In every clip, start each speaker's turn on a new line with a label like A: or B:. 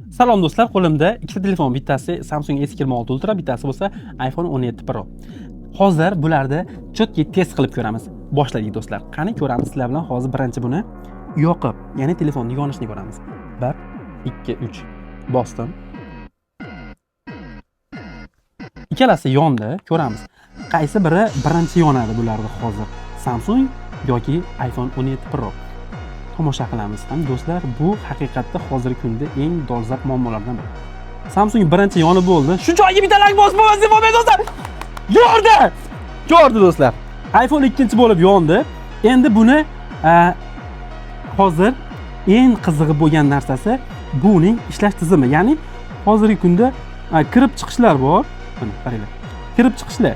A: Salom do'stlar, qo'limda ikkita telefon, bittasi Samsung S26 Ultra, bittasi bo'lsa iPhone 17 Pro. Hozir bularni четкий test qilib ko'ramiz. Boshladik do'stlar. Qani ko'ramiz sizlar bilan hozir birinchi buni yoqib, ya'ni telefonni yonishini ko'ramiz. 1 2 3 bosdim. Ikkalasi yondi, ko'ramiz. Qaysi biri birinchi yonadi bularni hozir? Samsung yoki iPhone 17 Pro. Tomosha qilamiz. Ham do'stlar, bu haqiqatda hozirgi kunda eng dolzarb muammolardan biri. Samsung birinchi yonib bo'ldi. Shu joyga bitta like bosib bo'lmasa bo'lmaydi do'stlar. Yordi! Yordi do'stlar. iPhone ikkinchi bo'lib yondi. Endi buni hozir eng qizig'i bo'lgan narsasi buning ishlash tizimi. Ya'ni hozirgi kunda kirib chiqishlar bor. Mana qaranglar. Kirib chiqishlar.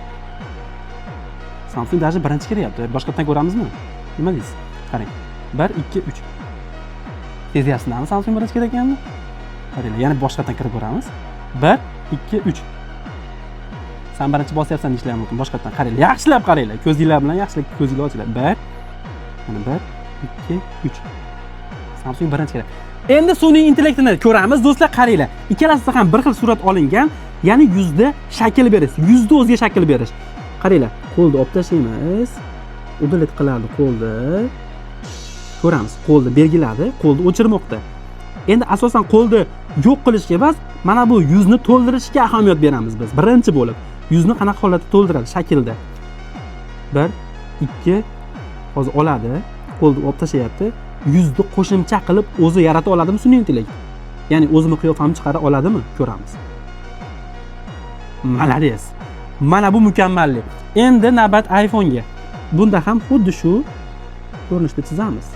A: Samsung даже birinchi kiryapti. Boshqatdan ko'ramizmi? Nima deysiz? Qarang. 1 2 3. Sezyapsizlarmi Samsung birinchi kelayotganini? Qaranglar, yana boshqatdan kirib ko'ramiz. 1 2 3. San birinchi bosyapsan deyishlari mumkin. Boshqatdan qaranglar. Yaxshilab qaranglar. Ko'zinglar bilan yaxshilab ko'zinglar ochinglar. 1 mana 1 2 3. Samsung birinchi keladi. Endi sun'iy intellektini ko'ramiz do'stlar, qaranglar. Ikkalasida ham bir xil surat olingan, ya'ni yuzda shakl berish, yuzda o'ziga shakl berish. Qaranglar, qo'lni olib tashlaymiz. Удалить qiladi qo'lni. Ko'ramiz, qo'lni belgiladi, qo'lni o'chirmoqda. Endi asosan qo'lni yo'q qilishga emas, mana bu yuzni to'ldirishga ahamiyat beramiz biz. Birinchi bo'lib yuzni qanaqa holatda to'ldiradi shaklda. 1 2 hozir oladi, qo'lni olib tashlayapti. Yuzni qo'shimcha qilib o'zi yarata oladimi sun'iy intellekt? Ya'ni o'zini qiyofamni chiqara oladimi? Ko'ramiz. Молодец. Mana bu mukammallik. Endi navbat iPhone'ga. Bunda ham xuddi shu ko'rinishda chizamiz.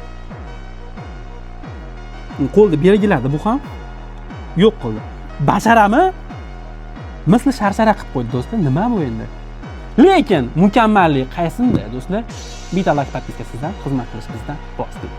A: Qo'lni belgiladi, bu ham yo'q qildi. Basharami? Misli sharshara qilib qo'ydi do'stlar. Nima bu endi? Lekin mukammallik qaysinda do'stlar? Bitta like, подписка sizdan, xizmat qilish bizdan. Bosdik.